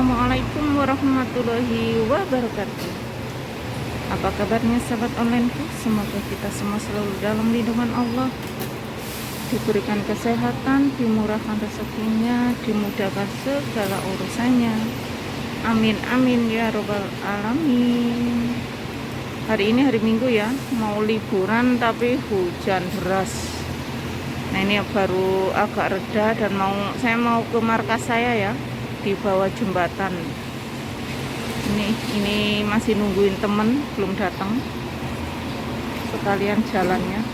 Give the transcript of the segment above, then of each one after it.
Assalamualaikum warahmatullahi wabarakatuh. Apa kabarnya sahabat onlineku? Semoga kita semua selalu dalam lindungan Allah, diberikan kesehatan, dimurahkan rezekinya, dimudahkan segala urusannya. Amin amin ya robbal alamin. Hari ini hari Minggu ya, mau liburan tapi hujan deras. Nah, ini baru agak reda dan saya mau ke markas saya ya, di bawah jembatan. Ini masih nungguin temen, belum datang. Sekalian jalannya.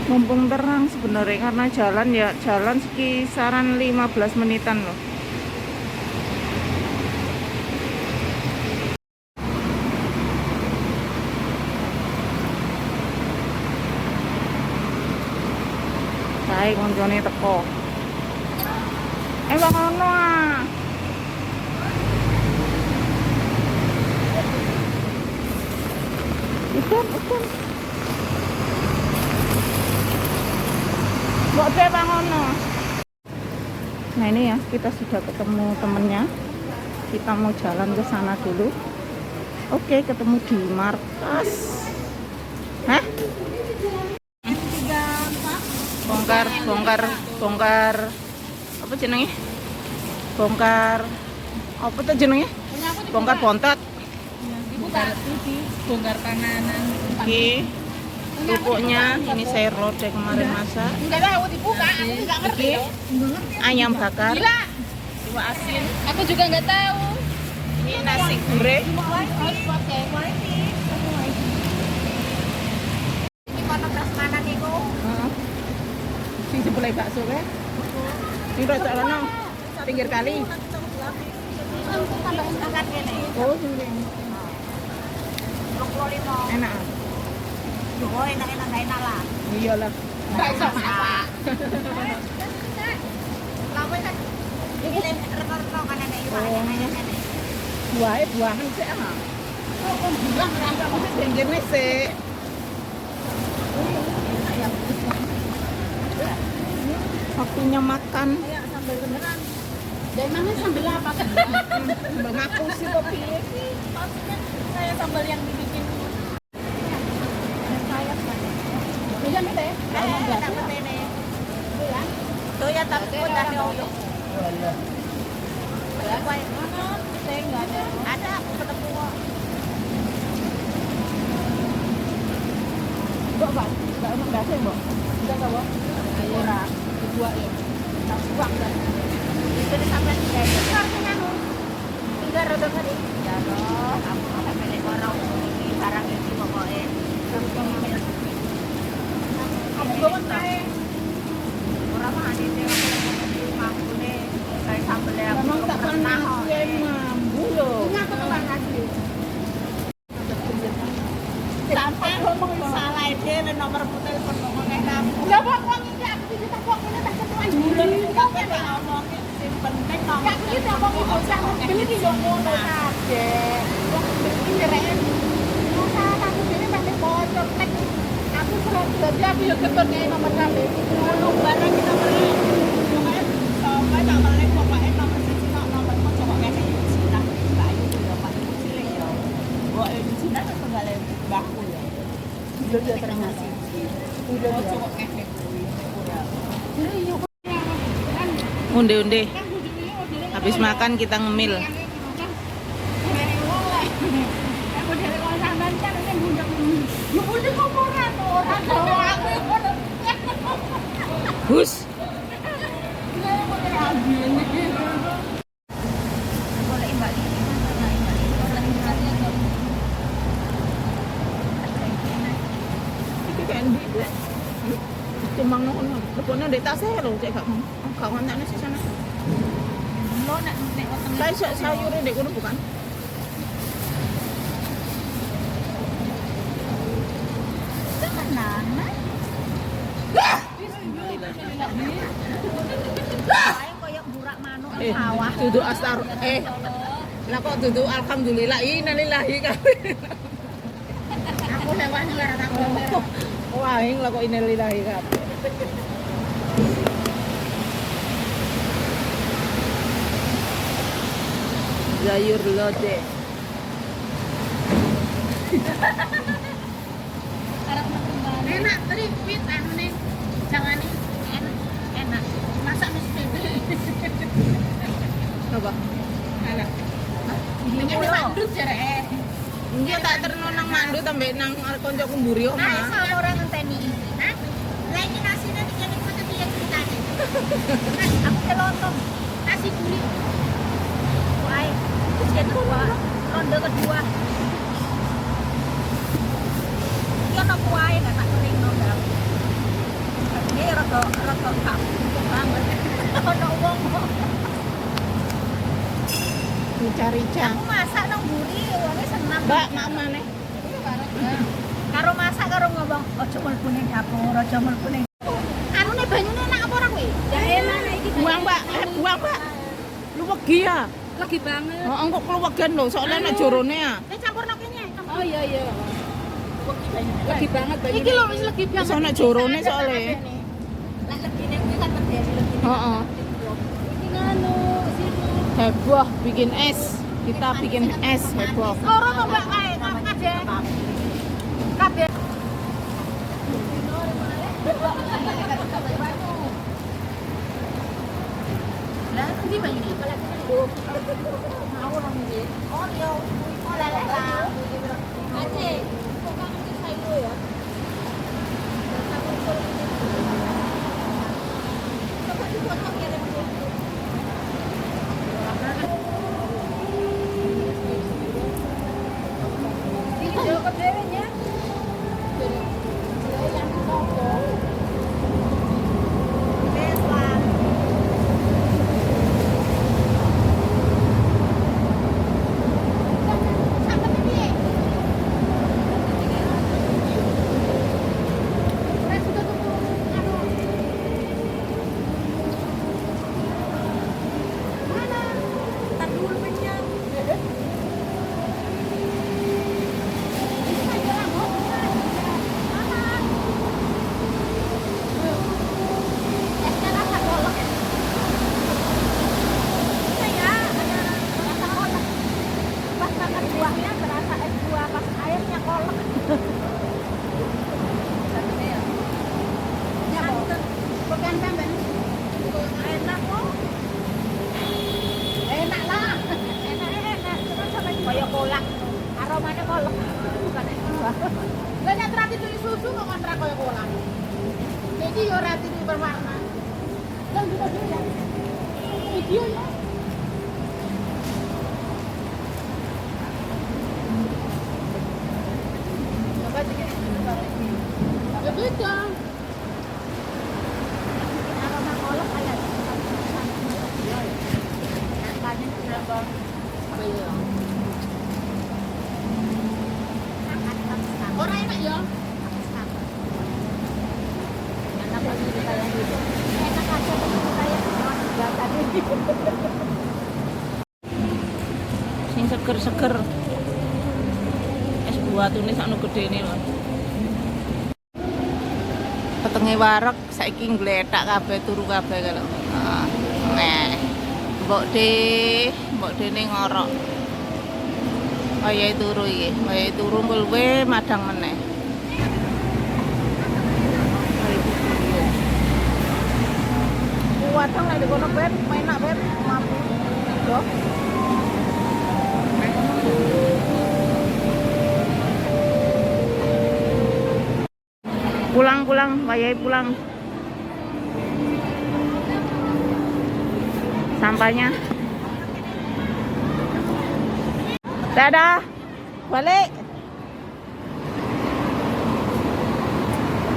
Mumpung terang sebenarnya, karena jalan ya, jalan sekisaran 15 menitan loh. Kae koncone teko. Bang ono ah. Udan, udan. Mbok be Bang ono. Nah, ini ya, kita sudah ketemu temennya. Kita mau jalan ke sana dulu. Oke, ketemu di markas. Hah? Bongkar, bongkar, bongkar. Apa jenenge? Bongkar. Apa tuh jenenge? Bongkar bontot. Bongkar panganan. Iki kerupuknya, ini sayur lodeh kemarin masak. Enggak tahu dibuka, aku enggak ngerti. Iki ayam bakar. Gila, Iwak asin. aku juga enggak tahu. Ini nasi goreng. Ini kono prasmanan iku. Heeh. Sing sebelah bakso kae. Sing rada rono pinggir kali. Angkat kene. Oh, sing kene. 25. Enak. Oh, enak-enak enggak enak lah. Iyalah. Enggak iso masak. Lah wis kan iki lek reno-reno kan enek iwak enek. Buahe buahan sik ah. Oh, kok buah ora mesti pinggirne sik. Waktunya makan. Kayak sambal beneran. Dan mana sambal apa kan? Sambal ngaku sih kok piye sih? Maksudnya saya sambal yang dibikin. Iya, Mete. Tuh ya tapi udah ada. Ada aku ketemu kok. Mbok, Pak, enggak emang ndase, Mbok. Enggak ta, Mbok? Ora, dua ya. Tak buang kan. Itu di sampai tiga itu. Tiga rodo tadi. Ya Allah, aku sampai nek orang ini barang ini pokoknya. Kamu gawan kae. Ora mah ane mambune kayak sambel aku. Memang tak pernah mambu lho. Ini aku tukang nasi. Sampai ngomong salah dhewe nomor telepon ngomong aku. Lah kok wong iki aku iki tak kok ngene tak ketuan bulan iki Kok nek ngomong sing penting nomor. Ya aku iki tak ngomong bocah beli iki yo ngono kabeh. Wong iki nyereke. Yo salah aku dhewe pasti bocor tek. Aku serot dadi aku yo ketun ngene nomor kabeh. Ngono barang kita nomor pokoknya sampai tak balik pokoknya nomor siji nok nomor kok coba kene Yusina Mbak Ayu ya Pak Ibu cilik ya. Mbok Yusina setunggale mbahku ya. Iya, iya, terima kasih. Iya coba kene kuwi ora. Unde-unde. Habis makan kita ngemil. Hus. Golek Mbak Lili mana Mbak Lili ora Iki kayak endi, Bu? Cuma ngono. Lebokne ndek tas e lho, cek gak gak ngontakne sih sana. Lo nek nek wetenge Saya sayure ndek kono bukan? temenan. Ayo koyo burak manuk Eh, sawah. duduk astar eh. Lah kok duduk alhamdulillah innalillahi kabeh. Aku lewat ora tak Wah, ing lah kok innalillahi kabeh. Sayur lodeh. Enak tadi wit anune jangane enak enak. Masak mesti. Apa? Alah. Ini mandut jareke. Iya tak terno nang mandu tambah nang koncoku mburi Nah, omah. sama orang ngenteni iki. Hah? Lah iki nasine dikene kok piye ceritane? Aku kelontong. Nasi gurih. Wae. Ujian kedua, ronde kedua. Iki ono kuwae gak tak keringno, Bang. Ini rada rada gak banget. Ono wong kok. Rica-rica. Aku masak nang mburi, wonge seneng. Mbak, mak maneh. Karo masak karo ngomong, ojo mlebu ning dapur, ojo mlebu ning. Anune banyune enak apa ora kuwi? Ya enak iki. Buang, Mbak. Buang, Mbak. Lu wegi ya? Legi banget. Heeh, kok keluwegan lho, soalnya ana jorone ya. Eh campurno kene. Oh iya iya. Legi banget banyune. Iki lho wis legi banget. Wis ana jorone soalnya. Lek legine kuwi kan medeni legine. Heeh. Iki nganu sini. Heboh bikin es. Kita bikin es heboh. Loro to Mbak kae kabeh. Kabeh. Lah endi banyune? Mau nang ndi? Oh iya, oh lele lah. Ace, kok kangen ke sayur ya? Coba dipotong ya, Lek. Iki joko dhewe nya. Sampai piye? Ora suka tuku anu. Mana? Ntar dulu penyang. Ini kan jalan kok. Mana? Esnya rasa kolak ya. Iya ya, ada rasa kolak. Pas makan buahnya terasa es buah, pas airnya kolak. Ya, bukan sampean. Enak kok. Enak lah. Enak enak, cuma sama kayak kolak. Aromanya kolak, bukan es buah. Lah nek rati tulis susu kok kon ra koyo kolam. Iki yo rati ini berwarna. Dan juga dulu ya. Video ya. Coba dikit Ya beda. Aroma kolak kayak Rasanya berapa? Iya. Ora enak ya. Enak lagi kayak gitu. Enak aja tapi kayak tadi. Sing seger-seger. Es buah tunis sakno gedene lho. Petenge wareg saiki nglethak kabeh turu kabeh kalau. Heeh. Meh. Mbok de, mbok dene ngorok. Wayahe turu iki, wayahe turu luwe madang meneh. Kuatang lek kono ben enak ben mampu. Yo. Pulang-pulang, wayahe pulang. Sampahnya. Dadah. Balik.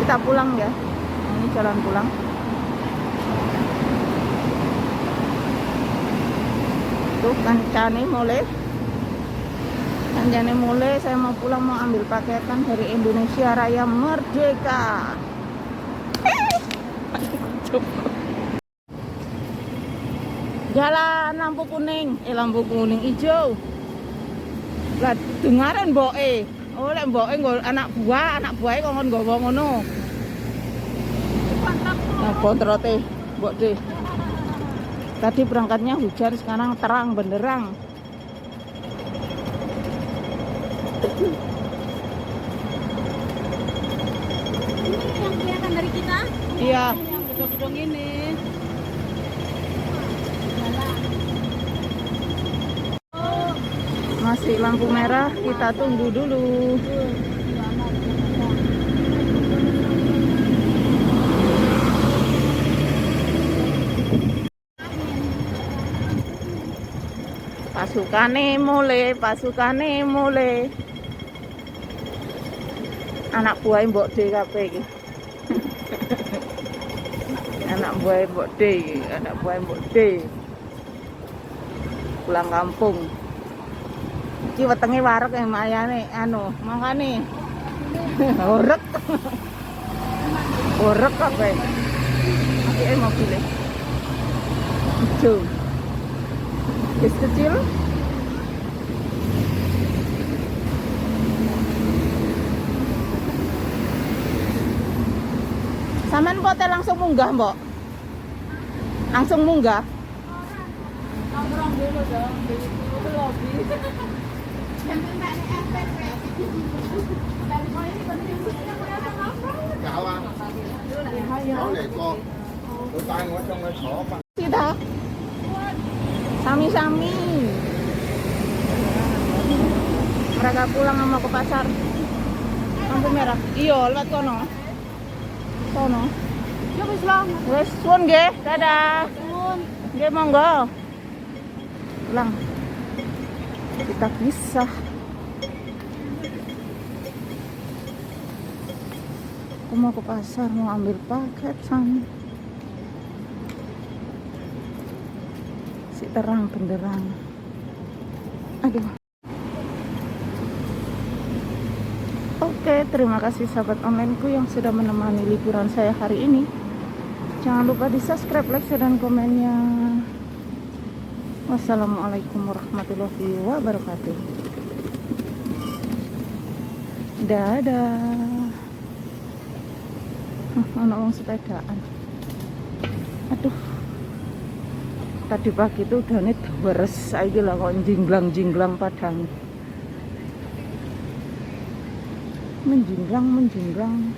Kita pulang ya. Ini jalan pulang. Tuh kancane mulai. Kancane mulai, saya mau pulang mau ambil paketan dari Indonesia Raya Merdeka. Jalan lampu kuning, lampu kuning hijau. Lah dengaren mboke. Oh lek mboke nggo anak buah, anak buahe kok nggawa ngono. Nah, bontrote mbok de. Tadi berangkatnya hujan, sekarang terang benderang. Ini yang kelihatan dari kita. Iya. Yang gedung-gedung ini. Jalan. Masih lampu merah, kita tunggu dulu. Pasukane mulih, pasukane mulih. Anak buah Mbok D kabeh iki. Anak buah Mbok D iki, anak buah Mbok D. Pulang kampung. Iki wetenge wareg yang mayane anu, makane. Horek. Horek kabeh. Apike mobile. Ijo. Bis kecil. Sampean pote langsung munggah, Mbok? Langsung munggah. Nongkrong dulu dong, beli dulu lobby. Jangan tak efek. Dari mau ini penting 搞啊，有嚟過，佢帶我上去坐瞓。 Kita. Sami-sami. Mereka pulang mau ke pasar. Lampu merah. Iya, lewat kono. Kono. Ya wis lah. Wes, suwun nggih. Dadah. Suwun. Nggih, monggo. Pulang. Kita pisah. Aku mau ke pasar, mau ambil paketan. Si terang benderang. Aduh. Oke, terima kasih sahabat onlineku yang sudah menemani liburan saya hari ini. Jangan lupa di subscribe, like, share, dan komennya. Wassalamualaikum warahmatullahi wabarakatuh. Dadah. Ana wong sepedaan. Aduh. Tadi pagi tuh udane deres, saiki lah kok jinglang-jinglang padang. Menjinglang, menjinglang.